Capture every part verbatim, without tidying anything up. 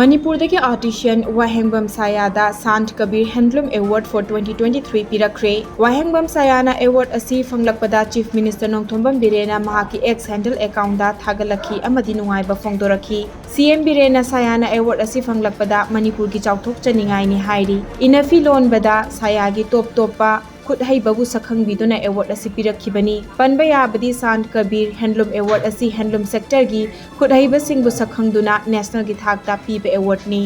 ꯃꯅꯤꯄꯨꯔꯗꯒꯤ artisan Wahengbam ꯁꯥꯌꯥꯗ ꯁꯥꯟꯠ Kabir Handloom Award for twenty twenty-three ꯄꯤꯔꯛꯈ꯭ꯔꯦ꯫ Wahengbam ꯁꯥꯌꯥꯅ award ꯑꯁꯤ ꯐꯪꯂꯛꯄꯗ Chief Minister Nongthombam ꯕꯤꯔꯦꯟꯅ ꯃꯍꯥꯛꯀꯤ X handle accountꯇ ꯊꯥꯒꯠꯂꯛꯈꯤ ꯑꯃꯗꯤ ꯅꯨꯡꯉꯥꯏꯕ ꯐꯣꯡꯗꯣꯔꯛꯈꯤ꯫ ꯁꯤ ꯑꯦꯝ ꯕꯤꯔꯦꯟꯅ ꯁꯥꯌꯥꯅ award ꯑꯁꯤ ꯐꯪꯂꯛꯄꯗ ꯃꯅꯤꯄꯨꯔꯒꯤ ꯆꯥꯎꯊꯣꯛꯆꯅꯤꯡꯉꯥꯏꯅꯤ ꯍꯥꯏꯔꯤ꯫ ꯏꯅꯐꯤ ꯂꯣꯟꯕꯗ ꯁꯥꯌꯥꯒꯤ ꯇꯣꯞ ꯇꯣꯞꯄ ꯈꯨꯠ ꯍꯩꯕꯕꯨ ꯁꯛꯈꯪꯕꯤꯗꯨꯅ award ꯑꯁꯤ ꯄꯤꯔꯛꯈꯤꯕꯅꯤ꯫ ꯄꯟꯕ ꯌꯥꯕꯗꯤ ꯁꯥꯟꯠ ꯀꯕꯤꯔ Handloom Award ꯑꯁꯤ handloom sectorꯒꯤ ꯈꯨꯠ ꯍꯩꯕꯁꯤꯡꯕꯨ ꯁꯛꯈꯪꯗꯨꯅ nationalꯒꯤ ꯊꯥꯛꯇ ꯄꯤꯕ awardꯅꯤ꯫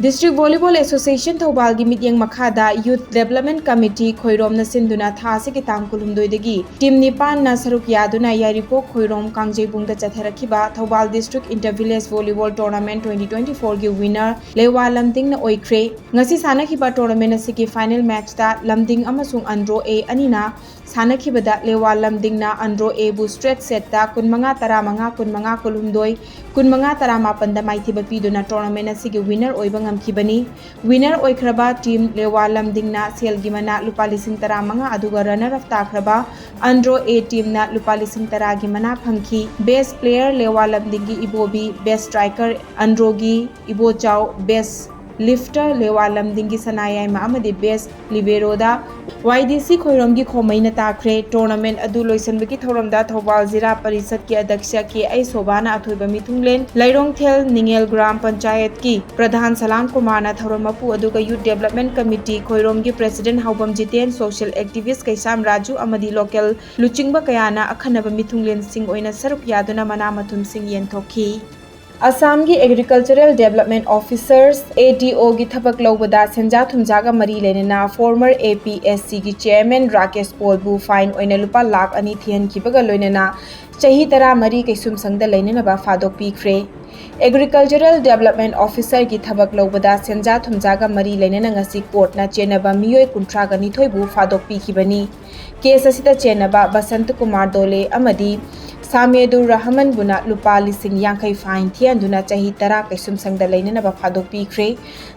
District Volleyball Association ꯊꯧꯕꯥꯜꯒꯤ ꯃꯤꯠꯌꯦꯡ ꯃꯈꯥꯗ Youth Development Committee ꯈꯣꯏꯔꯣꯝꯅ ꯁꯤꯟꯗꯨꯅ ꯊꯥ ꯑꯁꯤꯒꯤ ꯇꯥꯡ ꯀꯨꯟꯍꯨꯝꯗꯣꯏꯗꯒꯤ team ꯅꯤꯄꯥꯟꯅ ꯁꯔꯨꯛ ꯌꯥꯗꯨꯅ ꯌꯥꯏꯔꯤꯄꯣꯛ Khoirom ꯀꯥꯡꯖꯩꯕꯨꯡꯗ ꯆꯠꯊꯔꯛꯈꯤꯕ Thoubal District Inter Village Volleyball Tournament twenty twenty-fourꯒꯤ winner ꯂꯦꯋꯥ ꯂꯝꯗꯤꯡꯅ ꯑꯣꯏꯈ꯭ꯔꯦ꯫ ꯉꯁꯤ ꯁꯥꯟꯅꯈꯤꯕ tournament ꯑꯁꯤꯒꯤ final matchꯇ ꯂꯝꯗꯤꯡ ꯑꯃꯁꯨꯡ ꯑꯟꯗ꯭ꯔꯣ A ꯑꯅꯤꯅ ꯁꯥꯟꯅꯈꯤꯕꯗ ꯂꯦꯋꯥ ꯂꯝꯗꯤꯡꯅ ꯑꯟꯗ꯭ꯔꯣ Aꯕꯨ straight setꯇ ꯀꯨꯟꯃꯉꯥ ꯇꯔꯥꯃꯉꯥ, ꯀꯨꯟꯃꯉꯥ ꯀꯨꯟꯍꯨꯝꯗꯣꯏ, ꯀꯨꯟꯃꯉꯥ ꯇꯔꯥꯃꯥꯄꯟꯗ ꯃꯥꯏꯊꯤꯕ ꯄꯤꯗꯨꯅ tournament ꯑꯁꯤꯒꯤ winner ꯑꯣꯏꯕ ꯉꯝꯈꯤꯕꯅꯤ꯫ Winner ꯑꯣꯏꯈ꯭ꯔꯕ team ꯂꯦꯋꯥ ꯂꯝꯗꯤꯡꯅ ꯁꯦꯜꯒꯤ ꯃꯅꯥ ꯂꯨꯄꯥ ꯂꯤꯁꯤꯡ ꯇꯔꯥꯃꯉꯥ ꯑꯗꯨꯒ runner up ꯇꯥꯈ꯭ꯔꯕ ꯑꯟꯗ꯭ꯔꯣ A teamꯅ ꯂꯨꯄꯥ ꯂꯤꯁꯤꯡ ꯇꯔꯥꯒꯤ ꯃꯅꯥ ꯐꯪꯈꯤ꯫ Best player ꯂꯦꯋꯥ ꯂꯝꯗꯤꯡꯒꯤ ꯏꯕꯣꯕꯤ, best striker ꯑꯟꯗ꯭ꯔꯣꯒꯤ ꯏꯕꯣꯆꯥꯎ, best lifter ꯂꯦꯋꯥ ꯂꯝꯗꯤꯡꯒꯤ ꯁꯅꯥꯌꯥꯏꯃ ꯑꯃꯗꯤ best libero ꯗ Y D C ꯈꯣꯏꯔꯣꯝꯒꯤ ꯈꯣꯃꯩꯅ ꯇꯥꯈ꯭ꯔꯦ꯫ Tournament ꯑꯗꯨ ꯂꯣꯏꯁꯤꯟꯕꯒꯤ ꯊꯧꯔꯝꯗ ꯊꯧꯕꯥꯜ ꯖꯤꯂꯥ ꯄꯔꯤꯁꯠꯀꯤ ꯑꯗ꯭ꯌꯛꯁ ꯀꯦ ꯑꯩ ꯁꯣꯚꯥꯅ ꯑꯊꯣꯏꯕ ꯃꯤꯊꯨꯡꯂꯦꯟ, ꯂꯩꯔꯣꯡꯊꯦꯜ ꯅꯤꯡꯉꯦꯜ ꯒ꯭ꯔꯥꯝ ꯄꯟꯆꯥꯌꯠꯀꯤ ꯄ꯭ꯔꯙꯥꯟ ꯁꯂꯥꯝ ꯀꯨꯃꯥꯔꯅ ꯊꯧꯔꯝ ꯃꯄꯨ ꯑꯗꯨꯒ Youth Development Committee ꯈꯣꯏꯔꯣꯝꯒꯤ president ꯍꯥꯎꯕꯝ Jiten, social activist ꯀꯩꯁꯥꯝ ꯔꯥꯖꯨ ꯑꯃꯗꯤ local ꯂꯨꯆꯤꯡꯕ ꯀꯌꯥꯅ ꯑꯈꯟꯅꯕ ꯃꯤꯊꯨꯡꯂꯦꯟꯁꯤꯡ ꯑꯣꯏꯅ ꯁꯔꯨꯛ ꯌꯥꯗꯨꯅ ꯃꯅꯥ ꯃꯊꯨꯝꯁꯤꯡ ꯌꯦꯟꯊꯣꯛꯈꯤ꯫ ꯑꯁꯥꯝꯒꯤ Agricultural Development Officers, A D Oꯒꯤ ꯊꯕꯛ ꯂꯧꯕꯗ ꯁꯦꯟꯖꯥ ꯊꯨꯝꯖꯥꯒ ꯃꯔꯤ ꯂꯩꯅꯅ former A P S Cꯒꯤ chairman Rakesh ꯄꯣꯜꯕꯨ fine ꯑꯣꯏꯅ ꯂꯨꯄꯥ ꯂꯥꯈ ꯑꯅꯤ ꯊꯤꯍꯟꯈꯤꯕꯒ ꯂꯣꯏꯅꯅ ꯆꯍꯤ ꯇꯔꯥꯃꯔꯤ ꯀꯩꯁꯨꯝꯁꯪꯗ ꯂꯩꯅꯅꯕ ꯐꯥꯗꯣꯛꯄꯤꯈ꯭ꯔꯦ꯫ Agricultural Development Officerꯒꯤ ꯊꯕꯛ ꯂꯧꯕꯗ ꯁꯦꯟꯖꯥ ꯊꯨꯝꯖꯥꯒ ꯃꯔꯤ ꯂꯩꯅꯅ ꯉꯁꯤ courtꯅ ꯆꯦꯟꯅꯕ ꯃꯤꯑꯣꯏ ꯀꯨꯟꯊ꯭ꯔꯥꯒ ꯅꯤꯊꯣꯏꯕꯨ ꯐꯥꯗꯣꯛꯄꯤꯈꯤꯕꯅꯤ꯫ Case ꯑꯁꯤꯗ ꯆꯦꯟꯅꯕ ꯕꯁꯟꯇ ꯀꯨꯃꯥꯔ ꯗꯣꯂꯦ ꯑꯃꯗꯤ ꯁꯥꯃꯦꯗꯨꯔ ꯔꯍꯃꯟꯕꯨꯅ ꯂꯨꯄꯥ ꯂꯤꯁꯤꯡ ꯌꯥꯡꯈꯩ fine ꯊꯤꯍꯟꯗꯨꯅ ꯆꯍꯤ ꯇꯔꯥ ꯀꯩꯁꯨꯝꯁꯪꯗ ꯂꯩꯅꯅꯕ ꯐꯥꯗꯣꯛꯄꯤꯈ꯭ꯔꯦ꯫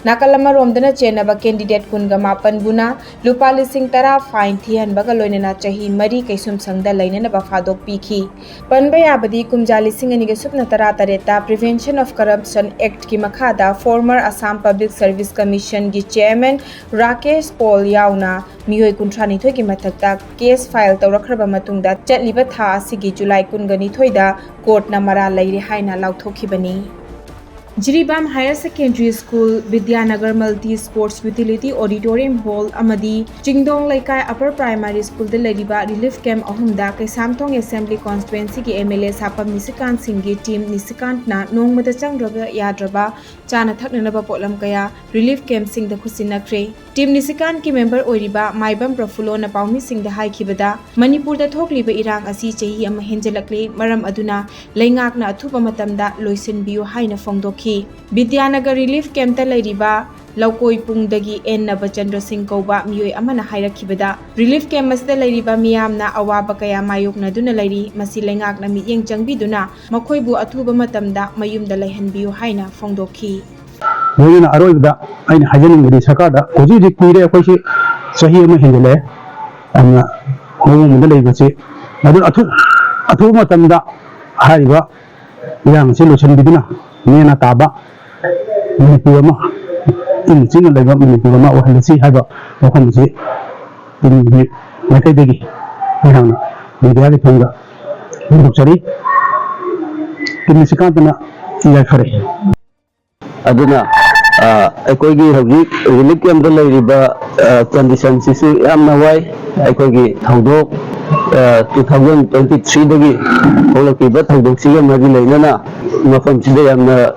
ꯅꯥꯀꯜ ꯑꯃꯔꯣꯝꯗꯅ ꯆꯦꯟꯅꯕ candidate ꯀꯨꯟꯒ ꯃꯥꯄꯟꯕꯨꯅ ꯂꯨꯄꯥ ꯂꯤꯁꯤꯡ ꯇꯔꯥ fine ꯊꯤꯍꯟꯕꯒ ꯂꯣꯏꯅꯅ ꯆꯍꯤ ꯃꯔꯤ ꯀꯩꯁꯨꯝꯁꯪꯗ ꯂꯩꯅꯅꯕ ꯐꯥꯗꯣꯛꯄꯤꯈꯤ꯫ ꯄꯟꯕ ꯌꯥꯕꯗꯤ ꯀꯨꯝꯖꯥ ꯂꯤꯁꯤꯡ ꯑꯅꯤꯒ ꯁꯨꯞꯅ ꯇꯔꯥ ꯇꯔꯦꯠꯇ Prevention of Corruption Act ꯀꯤ ꯃꯈꯥꯗ former Assam Public Service Commission ꯒꯤ chairman ꯔꯥꯀꯦꯁ ꯄꯣꯜ ꯌꯥꯎꯅ ꯃꯤꯑꯣꯏ ꯀꯨꯟꯊ꯭ꯔꯥ ꯅꯤꯊꯣꯏꯒꯤ ꯃꯊꯛꯇ case file ꯇꯧꯔꯛꯈ꯭ꯔꯕ ꯃꯇꯨꯡꯗ ꯆꯠꯂꯤꯕ ꯊꯥ ꯑꯁꯤꯒꯤ ꯖꯨꯂꯥꯏ ꯀꯨꯟꯒ ꯅꯤꯊꯣꯏꯗ court ꯅ ꯃꯔꯥꯜ ꯂꯩꯔꯦ ꯍꯥꯏꯅ ꯂꯥꯎꯊꯣꯛꯈꯤꯕꯅꯤ꯫ Jiribam Higher Secondary School, ꯕꯤꯗ꯭ꯌꯥꯅꯒꯔ Multi Sports Utility Auditorium Hall ꯑꯃꯗꯤ ꯆꯤꯡꯗꯣꯡ ꯂꯩꯀꯥꯏ Upper Primary School ꯗ ꯂꯩꯔꯤꯕ relief camp ꯑꯍꯨꯝꯗ ꯀꯩꯁꯥꯝꯊꯣꯡ Assembly Constituency ꯒꯤ MLA ꯁꯥꯄꯝ ꯅꯤꯁꯤꯀꯥꯟ ꯁꯤꯡꯒꯤ team ꯅꯤꯁꯤꯀꯥꯟꯅ ꯅꯣꯡꯃꯗ ꯆꯪꯗ꯭ꯔꯕ ꯌꯥꯗ꯭ꯔꯕ ꯆꯥꯅ ꯊꯛꯅꯅꯕ ꯄꯣꯠꯂꯝ ꯀꯌꯥ relief camp ꯁꯤꯡꯗ ꯈꯨꯠꯁꯤꯟꯅꯈ꯭ꯔꯦ꯫ Team ꯅꯤꯁꯤꯀꯥꯟꯒꯤ member ꯑꯣꯏꯔꯤꯕ ꯃꯥꯏꯕꯝ ꯄ꯭ꯔꯐꯨꯜꯂꯣꯅ ꯄꯥꯎꯃꯤꯁꯤꯡꯗ ꯍꯥꯏꯈꯤꯕꯗ, ꯃꯅꯤꯄꯨꯔꯗ ꯊꯣꯛꯂꯤꯕ ꯏꯔꯥꯡ ꯑꯁꯤ ꯆꯍꯤ ꯑꯃ ꯍꯦꯟꯖꯂꯛꯂꯦ, ꯃꯔꯝ ꯑꯗꯨꯅ ꯂꯩꯉꯥꯛꯅ ꯑꯊꯨꯕ ꯃꯇꯝꯗ ꯂꯣꯏꯁꯤꯟꯕꯤꯌꯨ ꯍꯥꯏꯅ ꯐꯣꯡꯗꯣꯛꯈꯤ꯫ ꯕꯤꯗ꯭ꯌꯥꯅꯒꯔ relief camp ꯇ ꯂꯩꯔꯤꯕ ꯂꯧꯀꯣꯏ ꯄꯨꯡꯗꯒꯤ ꯑꯦꯟ ꯅꯕꯆꯟꯗ꯭ꯔ ꯁꯤꯡ ꯀꯧꯕ ꯃꯤꯑꯣꯏ ꯑꯃꯅ ꯍꯥꯏꯔꯛꯈꯤꯕꯗ, relief camp ꯑꯁꯤꯗ ꯂꯩꯔꯤꯕ ꯃꯤꯌꯥꯝꯅ ꯑꯋꯥꯕ ꯀꯌꯥ ꯃꯥꯌꯣꯛꯅꯗꯨꯅ ꯂꯩꯔꯤ, ꯃꯁꯤ ꯂꯩꯉꯥꯛꯅ ꯃꯤꯠꯌꯦꯡ ꯆꯪꯕꯤꯗꯨꯅ ꯃꯈꯣꯏꯕꯨ ꯑꯊꯨꯕ ꯃꯇꯝꯗ ꯃꯌꯨꯝꯗ ꯂꯩꯍꯟꯕꯤꯌꯨ ꯍꯥꯏꯅ ꯐꯣꯡꯗꯣꯛꯈꯤ꯫ ꯂꯣꯏꯅꯅ ꯑꯔꯣꯏꯕꯗ ꯑꯩꯅ ꯍꯥꯏꯖꯅꯤꯡꯕꯗꯤ ꯁꯔꯀꯥꯔꯗ ꯍꯧꯖꯤꯛ ꯍꯧꯖꯤꯛ ꯀꯨꯏꯔꯦ ꯑꯩꯈꯣꯏꯁꯤ ꯆꯍꯤ ꯑꯃ ꯍꯦꯟꯖꯜꯂꯛꯑꯦ ꯌꯥꯝꯅ ꯃꯑꯣꯡ ꯑꯃꯗ ꯂꯩꯕꯁꯤ꯫ ꯑꯗꯨꯅ ꯑꯊꯨ-, ꯑꯊꯨꯕ ꯃꯇꯝꯗ ꯍꯥꯏꯔꯤꯕ ꯏꯔꯥꯡ ꯑꯁꯤ ꯂꯣꯏꯁꯤꯟꯕꯤꯗꯨꯅ ꯅꯦꯅꯥ ꯇꯥꯕ ꯃꯅꯤꯄꯨꯔ ꯑꯃ, ꯏꯪꯅ ꯆꯤꯛꯅ ꯂꯩꯕ ꯃꯅꯤꯄꯨꯔ ꯑꯃ ꯑꯣꯏꯍꯜꯂꯁꯤ ꯍꯥꯏꯕ ꯋꯥꯐꯝ ꯑꯁꯤ ꯇꯤꯝꯒꯤ ꯃꯥꯏꯀꯩꯗꯒꯤ ꯑꯩꯍꯥꯛꯅ ꯃꯦꯗꯤꯌꯥꯒꯤ ꯊꯣꯡꯗ ꯐꯣꯡꯗꯣꯛꯆꯔꯤ꯫ ꯇꯤꯝ ꯅꯤꯁꯤꯀꯥꯟꯇꯅ ꯌꯥꯏꯐꯔꯦ꯫ ꯑꯗꯨꯅ, ꯑ, ꯑꯩꯈꯣꯏꯒꯤ ꯍꯧꯖꯤꯛ relief camp ꯇ ꯂꯩꯔꯤꯕ, ꯑ, condition ꯁꯤꯁꯨ ꯌꯥꯝꯅ ꯋꯥꯏ꯫ ꯑꯩꯈꯣꯏꯒꯤ ꯊꯧꯗꯣꯛ, ꯑ, two thousand twenty three ꯗꯒꯤ ꯊꯣꯛꯂꯛꯈꯤꯕ ꯊꯧꯗꯣꯛꯁꯤꯒ ꯃꯔꯤ ꯂꯩꯅꯅ ꯃꯐꯝꯁꯤꯗ ꯌꯥꯝꯅ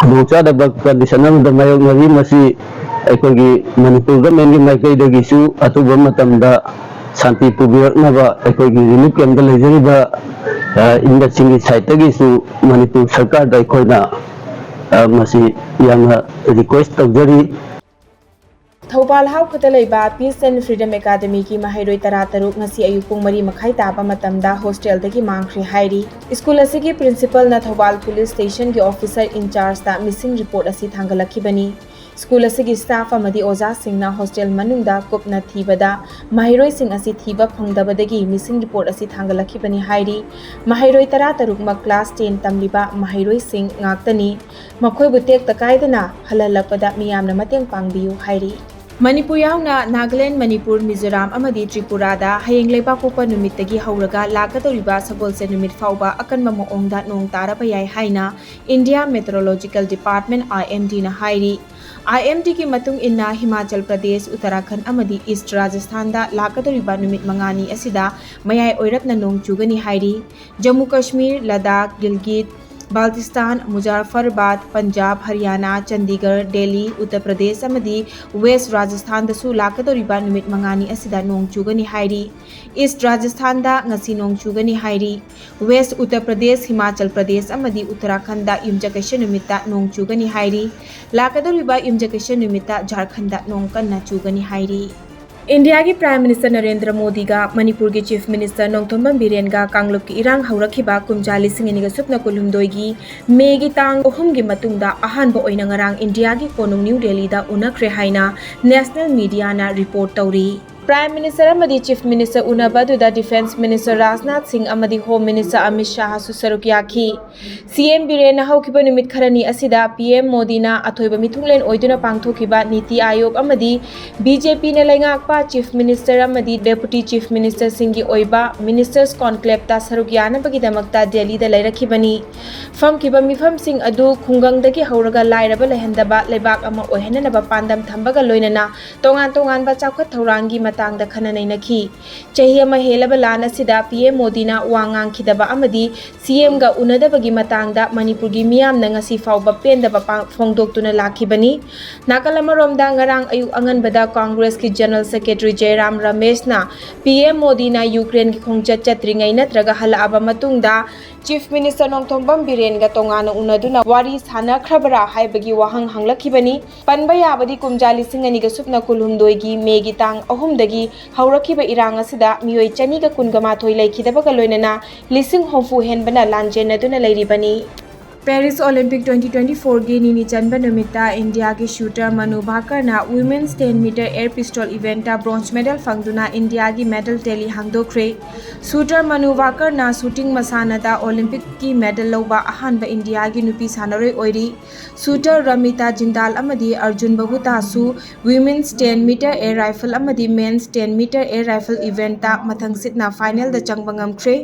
ꯈꯨꯗꯣꯡꯆꯥꯗꯕ condition ꯑꯃꯗ ꯃꯥꯌꯣꯛꯅꯔꯤ꯫ ꯃꯁꯤ ꯑꯩꯈꯣꯏꯒꯤ ꯃꯅꯤꯄꯨꯔ government ꯀꯤ ꯃꯥꯏꯀꯩꯗꯒꯤꯁꯨ ꯑꯊꯨꯕ ꯃꯇꯝꯗ ꯁꯥꯟꯇꯤ ꯄꯨꯕꯤꯔꯛꯅꯕ ꯑꯩꯈꯣꯏꯒꯤ relief camp ꯇ ꯂꯩꯖꯔꯤꯕ, ꯑ, inmate ꯁꯤꯡꯒꯤ side ꯇꯒꯤꯁꯨ ꯃꯅꯤꯄꯨꯔ ꯁꯔꯀꯥꯔꯗ ꯑꯩꯈꯣꯏꯅ, ꯑ, ꯃꯁꯤ ꯌꯥꯝꯅ request ꯇꯧꯖꯔꯤ꯫ ꯊꯧꯕꯥꯜ ꯍꯥꯎꯈꯗ ꯂꯩꯕ Peace and Freedom Academyꯒꯤ ꯃꯍꯩꯔꯣꯏ ꯇꯔꯥꯇꯔꯨꯛ ꯉꯁꯤ ꯑꯌꯨꯛ ꯄꯨꯡ ꯃꯔꯤ ꯃꯈꯥꯏ ꯇꯥꯕ ꯃꯇꯝꯗ ꯍꯣꯁꯇꯦꯜꯗꯒꯤ ꯃꯥꯡꯈ꯭ꯔꯦ ꯍꯥꯏꯔꯤ꯫ ꯁ꯭ꯀꯨꯜ ꯑꯁꯤꯒꯤ ꯄ꯭ꯔꯤꯟꯁꯤꯄꯜꯅ ꯊꯧꯕꯥꯜ ꯄꯨꯂꯤꯁ ꯁ꯭ꯇꯦꯁꯟꯒꯤ ꯑꯣꯐꯤꯁꯔ ꯏꯟꯆꯥꯔꯖꯇ ꯃꯤꯁꯤꯡ ꯔꯤꯄꯣꯔꯠ ꯑꯁꯤ ꯊꯥꯡꯒꯠꯂꯛꯈꯤꯕꯅꯤ꯫ ꯁ꯭ꯀꯨꯜ ꯑꯁꯤꯒꯤ ꯁ꯭ꯇꯥꯐ ꯑꯃꯗꯤ ꯑꯣꯖꯥꯁꯤꯡꯅ ꯍꯣꯁꯇꯦꯜ ꯃꯅꯨꯡꯗ ꯀꯨꯞꯅ ꯊꯤꯕꯗ ꯃꯍꯩꯔꯣꯏꯁꯤꯡ ꯑꯁꯤ ꯊꯤꯕ ꯐꯪꯗꯕꯗꯒꯤ ꯃꯤꯁꯤꯡ ꯔꯤꯄꯣꯔꯠ ꯑꯁꯤ ꯊꯥꯡꯒꯠꯂꯛꯈꯤꯕꯅꯤ ꯍꯥꯏꯔꯤ꯫ ꯃꯍꯩꯔꯣꯏ ꯇꯔꯥꯇꯔꯨꯛꯃꯛ class ten ꯇꯝꯂꯤꯕ ꯃꯍꯩꯔꯣꯏꯁꯤꯡ ꯉꯥꯛꯇꯅꯤ꯫ ꯃꯈꯣꯏꯕꯨ ꯇꯦꯛꯇ ꯀꯥꯏꯗꯅ ꯍꯜꯍꯜꯂꯛꯄꯗ ꯃꯤꯌꯥꯝꯅ ꯃꯇꯦꯡ ꯄꯥꯡꯕꯤꯌꯨ ꯍꯥꯏꯔꯤ꯫ ꯃꯅꯤꯄꯨꯔ ꯌꯥꯎꯅ ꯅꯥꯒꯥꯂꯦꯟ, ꯃꯅꯤꯄꯨꯔ, ꯃꯤꯖꯣꯔꯥꯝ ꯑꯃꯗꯤ ꯇ꯭ꯔꯤꯄꯨꯔꯥꯗ ꯍꯌꯦꯡ ꯂꯩꯕꯥꯛꯄꯣꯛꯄ ꯅꯨꯃꯤꯠꯇꯒꯤ ꯍꯧꯔꯒ ꯂꯥꯛꯀꯗꯧꯔꯤꯕ ꯁꯒꯣꯜꯁꯦꯟ ꯅꯨꯃꯤꯠ ꯐꯥꯎꯕ ꯑꯀꯟꯕ ꯃꯑꯣꯡꯗ ꯅꯣꯡ ꯇꯥꯔꯕ ꯌꯥꯏ ꯍꯥꯏꯅ India Meteorological Department, IMDꯅ ꯍꯥꯏꯔꯤ꯫ IMDꯒꯤ ꯃꯇꯨꯡ ꯏꯟꯅ ꯍꯤꯃꯥꯆꯜ ꯄ꯭ꯔꯗꯦꯁ, ꯎꯠꯇꯔꯥꯈꯟꯗ ꯑꯃꯗꯤ ꯏꯁ꯭ꯠ ꯔꯥꯖꯁꯊꯥꯟꯗ ꯂꯥꯛꯀꯗꯧꯔꯤꯕ ꯅꯨꯃꯤꯠ ꯃꯉꯥꯅꯤ ꯑꯁꯤꯗ ꯃꯌꯥꯏ ꯑꯣꯏꯔꯞꯅ ꯅꯣꯡ ꯆꯨꯒꯅꯤ ꯍꯥꯏꯔꯤ꯫ ꯖꯝꯃꯨ ꯀꯥꯁꯃꯤꯔ, ꯂꯗꯥꯈ, ꯒꯤꯜꯒꯤꯠ, ꯕꯥꯜꯇꯤꯁꯇꯥꯟ, ꯃꯨꯖꯥꯐꯔꯕꯥꯗ, ꯄꯟꯖꯥꯕ, ꯍꯔꯤꯌꯥꯅꯥ, ꯆꯟꯗꯤꯒꯔ, ꯗꯦꯜꯂꯤ, ꯎꯠꯇꯔ ꯄ꯭ꯔꯗꯦꯁ ꯑꯃꯗꯤ ꯋꯦꯁ꯭ꯠ ꯔꯥꯖꯁꯊꯥꯟꯗꯁꯨ ꯂꯥꯛꯀꯗꯧꯔꯤꯕ ꯅꯨꯃꯤꯠ ꯃꯉꯥꯅꯤ ꯑꯁꯤꯗ ꯅꯣꯡ ꯆꯨꯒꯅꯤ ꯍꯥꯏꯔꯤ꯫ ꯏꯁ꯭ꯠ ꯔꯥꯖꯁꯊꯥꯟꯗ ꯉꯁꯤ ꯅꯣꯡ ꯆꯨꯒꯅꯤ ꯍꯥꯏꯔꯤ꯫ ꯋꯦꯁ꯭ꯠ ꯎꯠꯇꯔ ꯄ꯭ꯔꯗꯦꯁ, ꯍꯤꯃꯥꯆꯜ ꯄ꯭ꯔꯗꯦꯁ ꯑꯃꯗꯤ ꯎꯠꯇꯔꯥꯈꯟꯗ ꯌꯨꯝꯖꯀꯩꯁ ꯅꯨꯃꯤꯠꯇ ꯅꯣꯡ ꯆꯨꯒꯅꯤ ꯍꯥꯏꯔꯤ꯫ ꯂꯥꯛꯀꯗꯧꯔꯤꯕ ꯌꯨꯝꯖꯀꯩꯁ ꯅꯨꯃꯤꯠꯇ ꯖꯥꯔꯈꯟꯗ ꯅꯣꯡ ꯀꯟꯅ ꯆꯨꯒꯅꯤ ꯍꯥꯏꯔꯤ꯫ ꯏꯟꯗꯤꯌꯥꯒꯤ ꯄ꯭ꯔꯥꯏꯝ ꯃꯤꯅꯤꯁꯇꯔ ꯅꯔꯦꯟꯗ꯭ꯔ ꯃꯣꯗꯤꯒ ꯃꯅꯤꯄꯨꯔꯒꯤ ꯆꯤꯐ ꯃꯤꯅꯤꯁꯇꯔ ꯅꯣꯡꯊꯣꯝꯕꯝ ꯕꯤꯔꯦꯟꯒ ꯀꯥꯡꯂꯨꯞꯀꯤ ꯏꯔꯥꯡ ꯍꯧꯔꯛꯈꯤꯕ ꯀꯨꯝꯖꯥ ꯂꯤꯁꯤꯡ ꯑꯅꯤꯒ ꯁꯨꯞꯅ ꯀꯨꯟꯍꯨꯝꯗꯣꯏꯒꯤ ꯃꯦꯒꯤ ꯇꯥꯡ ꯑꯍꯨꯝꯒꯤ ꯃꯇꯨꯡꯗ ꯑꯍꯥꯟꯕ ꯑꯣꯏꯅ ꯉꯔꯥꯡ ꯏꯟꯗꯤꯌꯥꯒꯤ ꯀꯣꯅꯨꯡ ꯅ꯭ꯌꯨ ꯗꯦꯜꯂꯤꯗ ꯎꯅꯈ꯭ꯔꯦ ꯍꯥꯏꯅ ꯅꯦꯁꯅꯦꯜ ꯃꯤꯗꯤꯌꯥꯅ ꯔꯤꯄꯣꯔꯠ ꯇꯧꯔꯤ꯫ ꯄ꯭ꯔꯥꯏꯝ ꯃꯤꯅꯤꯁꯇꯔ ꯑꯃꯗꯤ ꯆꯤꯐ ꯃꯤꯅꯤꯁꯇꯔ ꯎꯅꯕ ꯑꯗꯨꯗ ꯗꯤꯐꯦꯟꯁ ꯃꯤꯅꯤꯁꯇꯔ ꯔꯥꯖꯅꯥꯊ ꯁꯤꯡ ꯑꯃꯗꯤ ꯍꯣꯝ ꯃꯤꯅꯤꯁꯇꯔ ꯑꯃꯤꯠ ꯁꯥꯍꯁꯨ ꯁꯔꯨꯛ ꯌꯥꯈꯤ꯫ ꯁꯤ ꯑꯦꯝ ꯕꯤꯔꯦꯟꯅ ꯍꯧꯈꯤꯕ ꯅꯨꯃꯤꯠ ꯈꯔꯅꯤ ꯑꯁꯤꯗ ꯄꯤ ꯑꯦꯝ ꯃꯣꯗꯤꯅ ꯑꯊꯣꯏꯕ ꯃꯤꯊꯨꯡꯂꯦꯟ ꯑꯣꯏꯗꯨꯅ ꯄꯥꯡꯊꯣꯛꯈꯤꯕ ꯅꯤꯇꯤ ꯑꯥꯌꯣꯒ ꯑꯃꯗꯤ ꯕꯤ ꯖꯦ ꯄꯤꯅ ꯂꯩꯉꯥꯛꯄ ꯆꯤꯐ ꯃꯤꯅꯤꯁꯇꯔ ꯑꯃꯗꯤ ꯗꯦꯄꯨꯇꯤ ꯆꯤꯐ ꯃꯤꯅꯤꯁꯇꯔꯁꯤꯡꯒꯤ ꯑꯣꯏꯕ ꯃꯤꯅꯤꯁꯇꯔꯁ ꯀꯣꯟꯀ꯭ꯂꯦꯕꯇ ꯁꯔꯨꯛ ꯌꯥꯅꯕꯒꯤꯗꯃꯛꯇ ꯗꯦꯜꯂꯤꯗ ꯂꯩꯔꯛꯈꯤꯕꯅꯤ꯫ ꯐꯝꯈꯤꯕ ꯃꯤꯐꯝꯁꯤꯡ ꯑꯗꯨ ꯈꯨꯡꯒꯪꯗꯒꯤ ꯍꯧꯔꯒ ꯂꯥꯏꯔꯕ ꯂꯩꯍꯟꯗꯕ ꯂꯩꯕꯥꯛ ꯑꯃ ꯑꯣꯏꯍꯟꯅꯅꯕ ꯄꯥꯟꯗꯝ ꯊꯝꯕꯒ ꯂꯣꯏꯅꯅ ꯇꯣꯉꯥꯟ ꯇꯣꯉꯥꯟꯕ ꯆꯥꯎꯈꯠ ꯊꯧꯔꯥꯡꯒꯤ ꯃꯇꯥꯡꯗ ꯈꯟꯅ ꯅꯩꯅꯈꯤ꯫ ꯆꯍꯤ ꯑꯃ ꯍꯦꯜꯂꯕ ꯂꯥꯟ ꯑꯁꯤꯗ ꯄꯤ ꯑꯦꯝ ꯃꯣꯗꯤꯅ ꯋꯥ ꯉꯥꯡꯈꯤꯗꯕ ꯑꯃꯗꯤ ꯁꯤ ꯑꯦꯝꯒ ꯎꯅꯗꯕꯒꯤ ꯃꯇꯥꯡꯗ ꯃꯅꯤꯄꯨꯔꯒꯤ ꯃꯤꯌꯥꯝꯅ ꯉꯁꯤ ꯐꯥꯎꯕ ꯄꯦꯟꯗꯕ ꯄꯥꯡ-, ꯐꯣꯡꯗꯣꯛꯇꯨꯅ ꯂꯥꯛꯈꯤꯕꯅꯤ꯫ ꯅꯥꯀꯜ ꯑꯃꯔꯣꯝꯗ, ꯉꯔꯥꯡ ꯑꯌꯨꯛ ꯑꯉꯟꯕꯗ ꯀꯣꯡꯒ꯭ꯔꯦꯁꯀꯤ ꯖꯦꯅꯔꯦꯜ ꯁꯦꯀ꯭ꯔꯦꯇꯔꯤ ꯖꯌꯔꯥꯝ ꯔꯃꯦꯁꯅ ꯄꯤ ꯑꯦꯝ ꯃꯣꯗꯤꯅ ꯌꯨꯀ꯭ꯔꯦꯟꯒꯤ ꯈꯣꯡꯆꯠ ꯆꯠꯇ꯭ꯔꯤꯉꯩ ꯅꯠꯇ꯭ꯔꯒ ꯍꯜꯂꯛꯑꯕ ꯃꯇꯨꯡꯗ ꯆꯤꯐ ꯃꯤꯅꯤꯁꯇꯔ ꯅꯣꯡꯊꯣꯝꯕꯝ ꯕꯤꯔꯦꯟꯒ ꯇꯣꯉꯥꯟꯅ ꯎꯅꯗꯨꯅ ꯋꯥꯔꯤ ꯁꯥꯟꯅꯈ꯭ꯔꯕꯔꯥ ꯍꯥꯏꯕꯒꯤ ꯋꯥꯍꯪ ꯍꯪꯂꯛꯈꯤꯕꯅꯤ꯫ ꯄꯟꯕ ꯌꯥꯕꯗꯤ, ꯀꯨꯝꯖꯥ ꯂꯤꯁꯤꯡ ꯑꯅꯤꯒ ꯁꯨꯞꯅ ꯀꯨꯟꯍꯨꯝꯗꯣꯏꯒꯤ ꯃꯦꯒꯤ ꯇꯥꯡ ꯑꯍꯨꯝꯗꯒꯤ ꯍꯧꯔꯛꯈꯤꯕ ꯏꯔꯥꯡ ꯑꯁꯤꯗ ꯃꯤꯑꯣꯏ ꯆꯅꯤꯒ ꯀꯨꯟꯒ ꯃꯥꯊꯣꯏ ꯂꯩꯈꯤꯗꯕꯒ ꯂꯣꯏꯅꯅ ꯂꯤꯁꯤꯡ ꯍꯨꯝꯐꯨ ꯍꯦꯟꯕꯅ ꯂꯥꯟꯖꯦꯟꯅꯗꯨꯅ ꯂꯩꯔꯤꯕꯅꯤ꯫ ꯄꯦꯔꯤꯁ ꯑꯣꯂꯤꯝꯄꯤꯛ twenty twenty-fourꯒꯤ ꯅꯤꯅꯤ ꯆꯟꯕ ꯅꯨꯃꯤꯠꯇ ꯏꯟꯗꯤꯌꯥꯒꯤ ꯁꯨꯇꯔ ꯃꯅꯨ ꯚꯥꯀꯔꯅ women's ten meter air pistol eventꯇ bronze medal ꯐꯪꯗꯨꯅ ꯏꯟꯗꯤꯌꯥꯒꯤ medal tally ꯍꯥꯡꯗꯣꯛꯈ꯭ꯔꯦ꯫ ꯁꯨꯇꯔ ꯃꯅꯨ ꯚꯥꯀꯔꯅ shooting ꯃꯁꯥꯟꯅꯗ ꯑꯣꯂꯤꯝꯄꯤꯛꯀꯤ medal ꯂꯧꯕ ꯑꯍꯥꯟꯕ ꯏꯟꯗꯤꯌꯥꯒꯤ ꯅꯨꯄꯤ ꯁꯥꯟꯅꯔꯣꯏ ꯑꯣꯏꯔꯤ꯫ ꯁꯨꯇꯔ ꯔꯃꯤꯇꯥ ꯖꯤꯟꯗꯥꯜ ꯑꯃꯗꯤ Arjun ꯕꯍꯨꯇꯥꯁꯨ women's ten meter air rifle ꯑꯃꯗꯤ men's ten meter air rifle eventꯇ ꯃꯊꯪꯁꯤꯠꯅ finalꯗ ꯆꯪꯕ ꯉꯝꯈ꯭ꯔꯦ꯫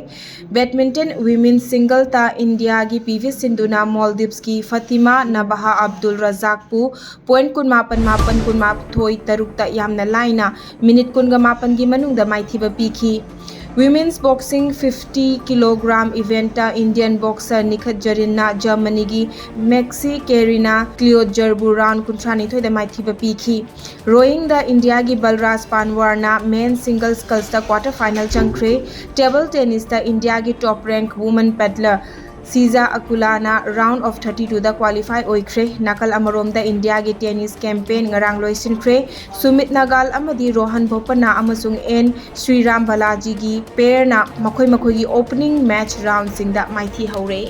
Badminton women's singleꯇ ꯏꯟꯗꯤꯌꯥꯒꯤ ꯄꯤ ꯚꯤ ꯁꯤꯟꯙꯨꯅ ꯃꯣꯜꯗꯤꯚꯁꯀꯤ ꯐꯥꯇꯤꯃꯥ ꯅꯕꯥꯍꯥ ꯑꯕꯗꯨꯜ ꯔꯖꯥꯛꯄꯨ point ꯀꯨꯟꯃꯥꯄꯟ ꯃꯥꯄꯟ, ꯀꯨꯟꯃꯥꯊꯣꯏ ꯇꯔꯨꯛꯇ ꯌꯥꯝꯅ ꯂꯥꯏꯅ minute ꯀꯨꯟꯒ ꯃꯥꯄꯟꯒꯤ ꯃꯅꯨꯡꯗ ꯃꯥꯏꯊꯤꯕ ꯄꯤꯈꯤ꯫ Women's boxing fifty kilogram eventꯇ Indian boxer ꯅꯤꯈꯠ ꯖꯔꯤꯟꯅ ꯖꯔꯃꯅꯤꯒꯤ ꯃꯦꯛꯁꯤ ꯀꯦꯔꯤꯅꯥ ꯀ꯭ꯂꯤꯌꯣꯖꯔꯕꯨ round ꯀꯨꯟꯊ꯭ꯔꯥꯅꯤꯊꯣꯏꯗ ꯃꯥꯏꯊꯤꯕ ꯄꯤꯈꯤ꯫ Rowingꯗ ꯏꯟꯗꯤꯌꯥꯒꯤ ꯕꯜꯔꯥꯖ ꯄꯥꯟꯋꯥꯔꯅ men's single scullsꯇ quarter final ꯆꯪꯈ꯭ꯔꯦ꯫ Table tennisꯇ ꯏꯟꯗꯤꯌꯥꯒꯤ top rank woman paddler Shija ꯑꯀꯨꯂꯥꯅ round of thirty twoꯗ qualify ꯑꯣꯏꯈ꯭ꯔꯦ꯫ ꯅꯥꯀꯜ ꯑꯃꯔꯣꯝꯗ ꯏꯟꯗꯤꯌꯥꯒꯤ tennis campaign ꯉꯔꯥꯡ ꯂꯣꯏꯁꯤꯟꯈ꯭ꯔꯦ꯫ ꯁꯨꯃꯤꯠ ꯅꯥꯒꯥꯜ ꯑꯃꯗꯤ ꯔꯣꯍꯟ ꯕꯣꯄꯟꯅ ꯑꯃꯁꯨꯡ ꯑꯦꯟ ꯁ꯭ꯔꯤꯔꯥꯝ ꯕꯥꯂꯥꯖꯤꯒꯤ pairꯅ ꯃꯈꯣꯏ ꯃꯈꯣꯏꯒꯤ opening match roundꯁꯤꯡꯗ ꯃꯥꯏꯊꯤ ꯍꯧꯔꯦ꯫